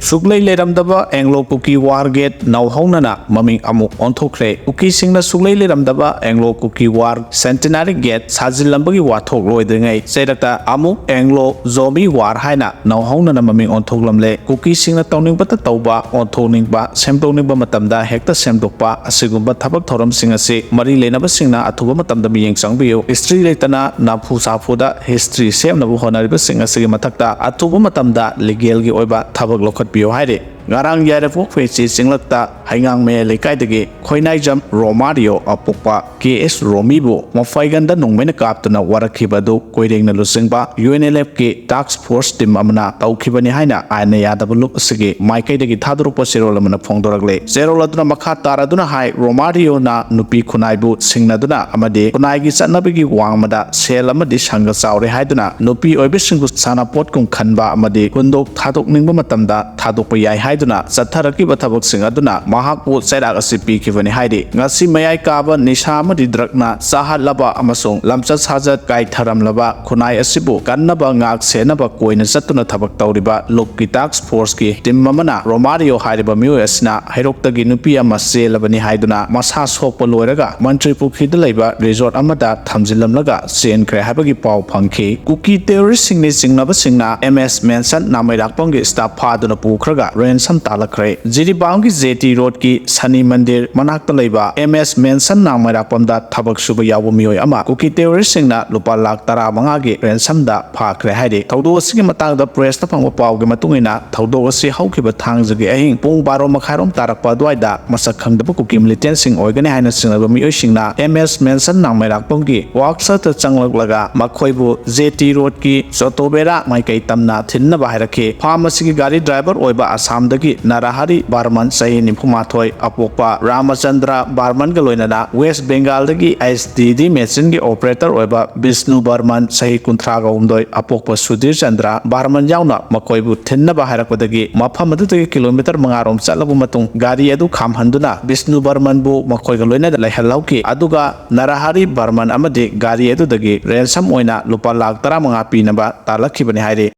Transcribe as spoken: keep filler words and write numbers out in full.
ꯁꯨꯛꯂꯩ ꯂꯩꯔꯝꯗꯕ ꯑꯦꯡꯂꯣ ꯀꯨꯀꯤ war get ꯅꯧꯍꯧꯅꯅ ꯃꯃꯤꯡ ꯑꯃꯨꯛ ꯑꯣꯟꯊꯣꯛꯈ꯭ꯔꯦ꯫ ꯀꯨꯀꯤꯁꯤꯡꯅ ꯁꯨꯛꯂꯩ ꯂꯩꯔꯝꯗꯕ ꯑꯦꯡꯂꯣ ꯀꯨꯀꯤ ꯋꯥꯔ ꯁꯦꯟꯇꯤꯅꯥꯔꯤ ꯒꯦꯠ ꯁꯥꯖꯤꯜꯂꯝꯕꯒꯤ ꯋꯥꯊꯣꯛ ꯂꯣꯏꯗ꯭ꯔꯤꯉꯩ ꯆꯩꯔꯛꯇ ꯑꯃꯨꯛ ꯑꯦꯡꯂꯣ ꯖꯣꯃꯤ ꯋꯥꯔ ꯍꯥꯏꯅ ꯅꯧꯍꯧꯅꯅ ꯃꯃꯤꯡ ꯑꯣꯟꯊꯣꯛꯂꯝꯂꯦ꯫ ꯀꯨꯀꯤꯁꯤꯡꯅ ꯇꯧꯅꯤꯡꯕꯇ ꯇꯧꯕ, ꯑꯣꯟꯊꯣꯛꯅꯤꯡꯕ, ꯁꯦꯝꯗꯣꯛꯅꯤꯡꯕ ꯃꯇꯝꯗ ꯍꯦꯛꯇ ꯁꯦꯝꯗꯣꯛꯄ ꯑꯁꯤꯒꯨꯝꯕ ꯊꯕꯛ ꯊꯧꯔꯝꯁꯤꯡ ꯑꯁꯤ ꯃꯔꯤ ꯂꯩꯅꯕꯁꯤꯡꯅ ꯑꯊꯨꯕ ꯃꯇꯝꯗ ꯃꯤꯠꯌꯦꯡ ꯆꯪꯕꯤꯌꯨ꯫ ꯍꯤꯁꯇ꯭ꯔꯤ ꯂꯩꯇꯅ ꯅꯥꯐꯨ ꯁꯥꯐꯨꯗ ꯍꯤꯁꯇ꯭ꯔꯤ ꯁꯦꯝꯅꯕ ꯍꯣꯠꯅꯔꯤꯕꯁꯤꯡ ꯑꯁꯤꯒꯤ ꯃꯊꯛꯇ ꯑꯊꯨꯕ ꯃꯇꯝꯗ ꯂꯤꯒꯦꯜꯒꯤ ꯑꯣꯏꯕ ꯊꯕꯛ ꯂꯧꯈꯠꯄꯤꯌꯨ ꯍꯥꯏꯔꯤ꯫ ꯉꯔꯥꯡ ꯌꯥꯏꯔꯤꯄꯣꯛ ꯐꯩꯆꯤ ꯆꯤꯡꯂꯛꯇ ꯍꯩꯉꯥꯡ ꯃꯌꯥꯏ ꯂꯩꯀꯥꯏꯗꯒꯤ ꯈꯣꯏꯅꯥꯏꯖꯝ ꯔꯣꯃꯥꯔꯤꯌꯣ ꯑꯄꯣꯛꯄ ꯀꯦ ꯑꯦꯁ ꯔꯣꯃꯤꯕꯨ ꯃꯐꯩꯒꯟꯗ ꯅꯣꯡꯃꯩꯅ ꯀꯥꯞꯇꯨꯅ ꯋꯥꯔꯛꯈꯤꯕ ꯑꯗꯨ ꯀꯣꯏꯔꯦꯡꯅ ꯂꯨꯆꯤꯡꯕ ꯌꯨ ꯑꯦꯟ ꯑꯦꯜ ꯑꯦꯐꯀꯤ ꯇꯥꯛꯁ ꯐꯣꯔꯁ ꯇꯤꯝ ꯑꯃꯅ ꯇꯧꯈꯤꯕꯅꯤ ꯍꯥꯏꯅ ꯑꯥꯏꯟꯅ ꯌꯥꯗꯕ ꯂꯨꯞ ꯑꯁꯤꯒꯤ ꯃꯥꯏꯀꯩꯗꯒꯤ ꯊꯥꯗꯣꯔꯛꯄ ꯆꯦꯔꯣꯜ ꯑꯃꯅ ꯐꯣꯡꯗꯣꯔꯛꯂꯦ꯫ ꯆꯦꯔꯣꯜ ꯑꯗꯨꯅ ꯃꯈꯥ ꯇꯥꯔꯗꯨꯅ ꯍꯥꯏ, ꯔꯣꯃꯥꯔꯤꯌꯣꯅ ꯅꯨꯄꯤ ꯈꯨꯟꯅꯥꯏꯕꯨ ꯁꯤꯡꯅꯗꯨꯅ ꯑꯃꯗꯤ ꯈꯨꯟꯅꯥꯏꯒꯤ ꯆꯠꯅꯕꯤꯒꯤ ꯋꯥꯡꯃꯗ ꯁꯦꯜ ꯑꯃꯗꯤ ꯁꯪꯒ ꯆꯥꯎꯔꯦ ꯍꯥꯏꯗꯨꯅ ꯅꯨꯄꯤ ꯑꯣꯏꯕꯁꯤꯡꯕꯨ ꯁꯥꯟꯅꯄꯣꯠꯀꯨꯝ ꯈꯟꯕ ꯑꯃꯗꯤ ꯈꯨꯟꯗꯣꯛ ꯊꯥꯗꯣꯛꯅꯤꯡꯕ ꯃꯇꯝꯗ ꯊꯥꯗꯣꯛꯄ ꯌꯥꯏ ꯍꯥꯏꯗꯨꯅ ꯆꯠꯊꯔꯛꯈꯤꯕ ꯊꯕꯛꯁꯤꯡ ꯑꯗꯨꯅ ꯃꯍꯥꯛꯄꯨ ꯆꯩꯔꯥꯛ ꯑꯁꯤ ꯄꯤꯈꯤꯕꯅꯤ ꯍꯥꯏꯔꯤ꯫ ꯉꯁꯤ ꯃꯌꯥꯏ ꯀꯥꯕ ꯅꯤꯁꯥ ꯑꯃꯗꯤ ꯗ꯭ꯔꯒꯅ ꯆꯥꯍꯠꯂꯕ ꯑꯃꯁꯨꯡ ꯂꯝꯆꯠ ꯁꯥꯖꯠ ꯀꯥꯏꯊꯔꯝꯂꯕ ꯈꯨꯟꯅꯥꯏ ꯑꯁꯤꯕꯨ ꯀꯟꯅꯕ ꯉꯥꯛ ꯁꯦꯟꯅꯕ ꯀꯣꯏꯅ ꯆꯠꯇꯨꯅ ꯊꯕꯛ ꯇꯧꯔꯤꯕ ꯂꯨꯞꯀꯤ ꯇꯥꯛꯁ ꯐꯣꯔꯁꯀꯤ ꯇꯤꯝ ꯑꯃꯅ ꯔꯣꯃꯥꯔꯤꯌꯣ ꯍꯥꯏꯔꯤꯕ ꯃꯤꯑꯣꯏ ꯑꯁꯤꯅ ꯍꯩꯔꯣꯛꯇꯒꯤ ꯅꯨꯄꯤ ꯑꯃ ꯆꯦꯜꯂꯕꯅꯤ ꯍꯥꯏꯗꯨꯅ ꯃꯁꯥ ꯁꯣꯛꯄ ꯂꯣꯏꯔꯒ ꯃꯟꯇ꯭ꯔꯤ ꯄꯨꯈ꯭ꯔꯤꯗ ꯂꯩꯕ ꯔꯤꯖꯣꯔꯠ ꯑꯃꯗ ꯊꯝꯖꯤꯜꯂꯝꯂꯒ ꯆꯦꯟꯈ꯭ꯔꯦ ꯍꯥꯏꯕꯒꯤ ꯄꯥꯎ ꯐꯪꯈꯤ꯫ ꯀꯨꯀꯤ ꯇꯦꯔꯣꯔꯤꯁꯁꯤꯡꯅꯤ ꯆꯤꯡꯅꯕꯁꯤꯡꯅ ꯑꯦꯝ ꯑꯦꯁ ꯃꯦꯟꯁꯟ ꯅꯥꯃꯩꯔꯥꯛꯄꯝꯒꯤ ꯁ꯭ꯇꯥꯐ ꯐꯥꯗꯨꯅ ꯄꯨꯈ꯭ꯔꯒ ꯔꯦꯟꯁꯝ ꯇꯥꯜꯂꯛꯈ꯭ꯔꯦ꯫ ꯖꯤꯔꯤꯕꯥꯝꯒꯤ ꯖꯦ ꯇꯤ ꯔꯣꯗꯀꯤ ꯁꯅꯤ ꯃꯟꯗꯤꯔ ꯃꯅꯥꯛꯇ ꯂꯩꯕ ꯑꯦꯝ ꯑꯦꯁ ꯃꯦꯟꯁꯟ ꯅꯥꯃꯩꯔꯥꯛꯄꯝꯗ ꯊꯕꯛ ꯁꯨꯕ ꯌꯥꯎꯕ ꯃꯤꯑꯣꯏ ꯑꯃ ꯀꯨꯀꯤ ꯇꯦꯔꯣꯔꯤꯁꯁꯤꯡꯅ ꯂꯨꯄꯥ ꯂꯥꯈ ꯇꯔꯥꯃꯉꯥꯒꯤ ꯔꯦꯟꯁꯝꯗ ꯐꯥꯈ꯭ꯔꯦ ꯍꯥꯏꯔꯤ꯫ ꯊꯧꯗꯣꯛ ꯑꯁꯤꯒꯤ ꯃꯇꯥꯡꯗ ꯄ꯭ꯔꯦꯁꯇ ꯐꯪꯕ ꯄꯥꯎꯒꯤ ꯃꯇꯨꯡ ꯏꯟꯅ, ꯊꯧꯗꯣꯛ ꯑꯁꯤ ꯍꯧꯈꯤꯕ ꯊꯥꯡꯖꯒꯤ ꯑꯍꯤꯡ ꯄꯨꯡ ꯕꯥꯔꯣ ꯃꯈꯥꯏꯔꯣꯝ ꯇꯥꯔꯛꯄ ꯑꯗꯨꯋꯥꯏꯗ ꯃꯁꯛ ꯈꯪꯗꯕ ꯀꯨꯀꯤ ꯃꯤꯂꯤꯇꯦꯟꯁꯤꯡ ꯑꯣꯏꯒꯅꯤ ꯍꯥꯏꯅ ꯆꯤꯡꯅꯕ ꯃꯤꯑꯣꯏꯁꯤꯡꯅ ꯑꯦꯝ ꯑꯦꯁ ꯃꯦꯟꯁꯟ ꯅꯥꯃꯩꯔꯥꯛꯄꯝꯒꯤ ꯋꯥꯛꯁꯇ ꯆꯪꯂꯛꯂꯒ ꯃꯈꯣꯏꯕꯨ ꯖꯦ ꯇꯤ ꯔꯣꯗꯀꯤ ꯆꯣꯇꯣꯕꯦꯔꯥ ꯃꯥꯏꯀꯩ ꯇꯝꯅ ꯊꯤꯟꯅꯕ ꯍꯥꯏꯔꯛꯈꯤ꯫ ꯐꯥꯝ ꯑꯁꯤꯒꯤ ꯒꯥꯔꯤ ꯗ꯭ꯔꯥꯏꯚꯔ ꯑꯣꯏꯕ ꯑꯁꯥꯝꯗꯒꯤ ꯅꯔꯍꯔꯤ ꯕꯔꯃꯟ, ꯆꯍꯤ ꯅꯤꯐꯨ ꯃꯥꯊꯣꯏ, ꯑꯄꯣꯛꯄ ꯔꯥꯃꯆꯟꯗ꯭ꯔ ꯕꯔꯃꯟꯒ ꯂꯣꯏꯅꯅ ꯋꯦꯁ ꯕꯦꯡꯒꯥꯜꯗꯒꯤ ꯑꯩꯆ ꯗꯤ ꯗꯤ ꯃꯦꯆꯤꯟꯒꯤ ꯑꯣꯄꯔꯦꯇꯔ ꯑꯣꯏꯕ ꯕꯤꯁꯅꯨ ꯕꯔꯃꯟ, ꯆꯍꯤ ꯀꯨꯟꯊ꯭ꯔꯥꯒ ꯍꯨꯝꯗꯣꯏ, ꯑꯄꯣꯛꯄ ꯁꯨꯙꯤꯔ ꯆꯟꯗ꯭ꯔ ꯕꯔꯃꯟ ꯌꯥꯎꯅ ꯃꯈꯣꯏꯕꯨ ꯊꯤꯟꯅꯕ ꯍꯥꯏꯔꯛꯄꯗꯒꯤ ꯃꯐꯝ ꯑꯗꯨꯗꯒꯤ ꯀꯤꯂꯣꯃꯤꯇꯔ ꯃꯉꯥ ꯔꯣꯝ ꯆꯠꯂꯕ ꯃꯇꯨꯡ ꯒꯥꯔꯤ ꯑꯗꯨ ꯈꯥꯝꯍꯟꯗꯨꯅ ꯕꯤꯁꯅꯨ ꯕꯔꯃꯟꯕꯨ ꯃꯈꯣꯏꯒ ꯂꯣꯏꯅꯅ ꯂꯩꯍꯜꯍꯧꯈꯤ꯫ ꯑꯗꯨꯒ ꯅꯔꯍꯔꯤ ꯕꯔꯃꯟ ꯑꯃꯗꯤ ꯒꯥꯔꯤ ꯑꯗꯨꯗꯒꯤ ꯔꯦꯟꯁꯝ ꯑꯣꯏꯅ ꯂꯨꯄꯥ ꯂꯥꯈ ꯇꯔꯥꯃꯉꯥ ꯄꯤꯅꯕ ꯇꯥꯜꯂꯛꯈꯤꯕꯅꯤ ꯍꯥꯏꯔꯤ꯫